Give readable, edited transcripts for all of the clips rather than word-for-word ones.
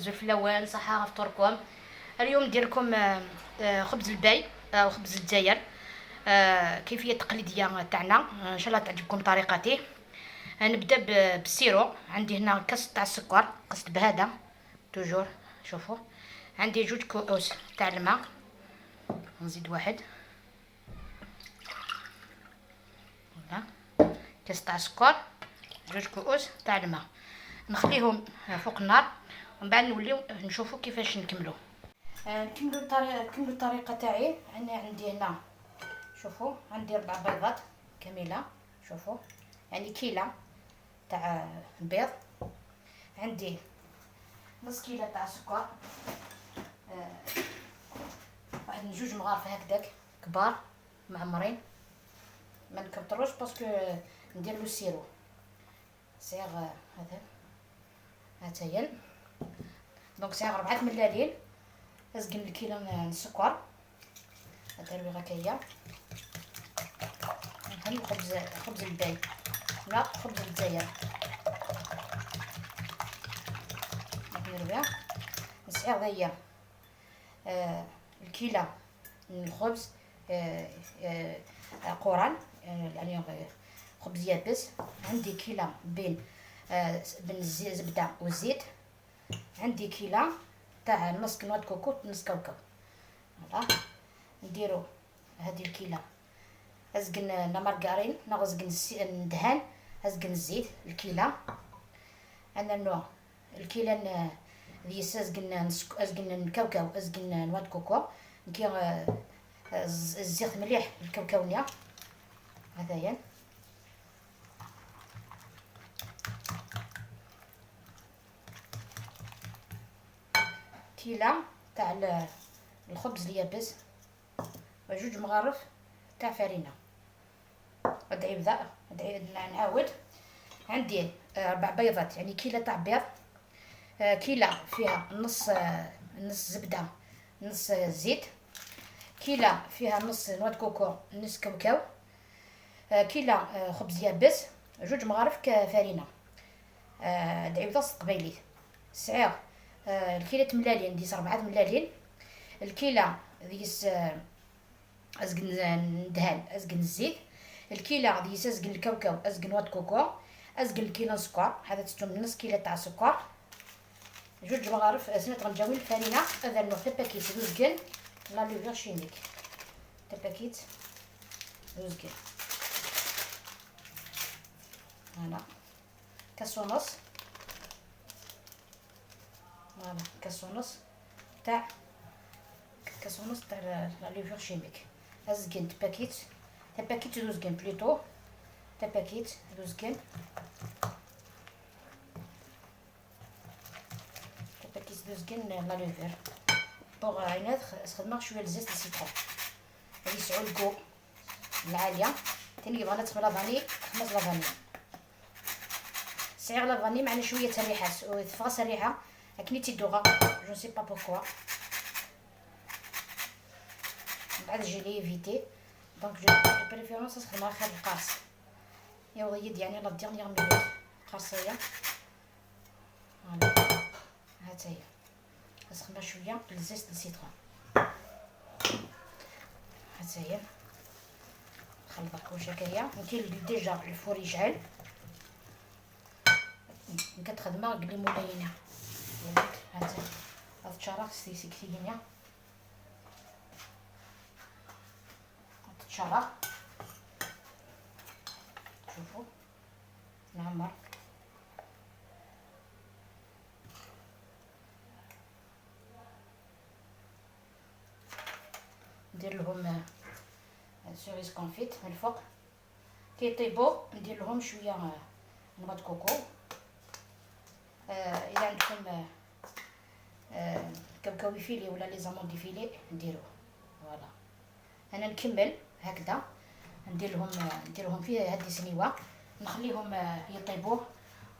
أزول فلاون صحة فطوركم. اليوم ندير لكم خبز الباي او خبز الجزائر، كيفية تقليدية تاعنا. ان شاء الله تعجبكم طريقتي. نبدا بال sirop. عندي هنا كاس تاع السكر، قست بهذا toujours. شوفوا عندي جوج كؤوس تاع الماء، نزيد واحد. كاس تاع السكر، جوج كؤوس تاع الماء، نخليهم فوق النار ومن بعد نوليو نشوفوا كيفاش نكملوا. نكملوا الطريقة، نكملوا الطريقة تاعي. انا عندي هنا شوفوا عندي 4 بيضات كاملة، شوفوا يعني كيله تاع البيض، عندي نص كيله تاع السكر، واحد جوج مغارف هكذاك كبار معمرين، ما نكتروش parce que ندير له sirop سيغ هذا هاتاين. donc سيغ 4 ملالين، ازقن الكيلو السكر هذا اللي هكايا. نخلي خبز الباي لا خبز الجزائر نديرو نسعيغ هي الكيلة الخبز قران، يعني خبز يابس. عندي كيلة بين الزبدة والزيت، عندي كيلة تاع نص noix de coco نص كاوكاو. voilà نديرو هذه الكيلة ازقن la margarine نغزقن ندهن ازقن الزيت الكيلة. انا النوع الكيلة ديال ازقن ازقن الكاوكاو ازقن noix de coco نكي الزيت مليح الكاوكاونيا هذايا. كيلة تاع الخبز اليابس وجوج مغارف تاع فرينه. ادعي بدا ادعي نعاود. عندي 4 بيضات يعني كيلة تاع بيض، كيلة فيها نص زبدة نص زيت، كيلة فيها نص noix de coco نص كاوكاو، كيلة خبز يابس، جوج مغارف فرينه. ادعي بدا قبيلي سعير الكيلة ملالين ديس 4 ملالين، الكيلة ديس ازقن ندهن ازقن الزيت، الكيلة ديس ازقن الكاوكاو ازقن noix de coco، ازقن الكيلة سكر، هذا تستو نص كيلة تاع سكر، جوج مغارف سنة غنجاوي الفرينة. هذا نوع تا paquet دوزكن la levure chimique تا paquet دوزكن. voilà كاس ونص، voilà كاس ونص تاع كاس ونص تاع la levure chimique. ازكن paquet تا paquet دوزكن plutôt تا paquet دوزكن تا paquet دوزكن la levure. pour عينات خدمة شوية ال zeste citron غادي يسعو ال goût العالية. تاني بغانا تخدم la vanille خمس la vanille سعير la vanille معنا شوية الريحة تفغس الريحة لكن تيدوغا je sais pas pourquoi. من بعد je l'ai évitée donc je préférence نخدمها خير القارص يا وليد يعني la dernière minute قارصيه. voilà هات هي نخدمها شوية ال zeste citron. هات هي نخلط كلشي هكايا. كاين déjà ال four يشعل كتخدمها قلي مولاينه. هات هاد الشراخ سيكتينيا هاد الشراخ شوفوا نعمر ندير لهم cerises confites من الفوق كيطيبوا. ندير لهم شوية noix de coco. اذا عندكم كاوكاو effilé ولا les amandes effilées نديروه. voilà انا نكمل هكذا نديرهم في هذه السنيوه نخليهم يطيبوا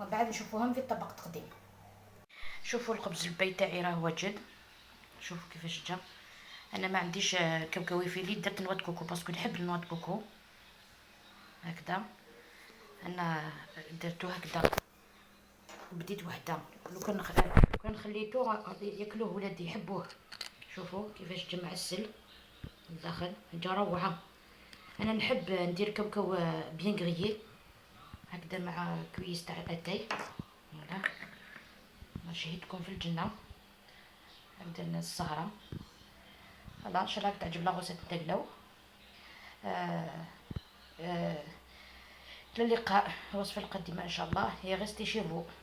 ومن بعد نشوفوهم في طبق التقديم. شوفوا الخبز الباي تاعي راه واجد، شوفوا كيفاش جا. انا ما عنديش كاوكاو effilé، درت noix de coco parce que نحب ال noix de coco هكذا. انا درتو هكذا بديت وحده، لو كان كان خليتو ياكلوه ولادي، يحبوه. شوفوا كيفاش جا معسل الداخل، جا روعه. انا نحب ندير كاوكاو bien grillé هكذا مع كويس تاع الاتاي. voilà، شهيتكم في الجنه هكذا السهره. voilà، ان شاء الله تعجب la recette تاعنا. الى اللقاء الوصفه القادمه ان شاء الله. et restez chez vous.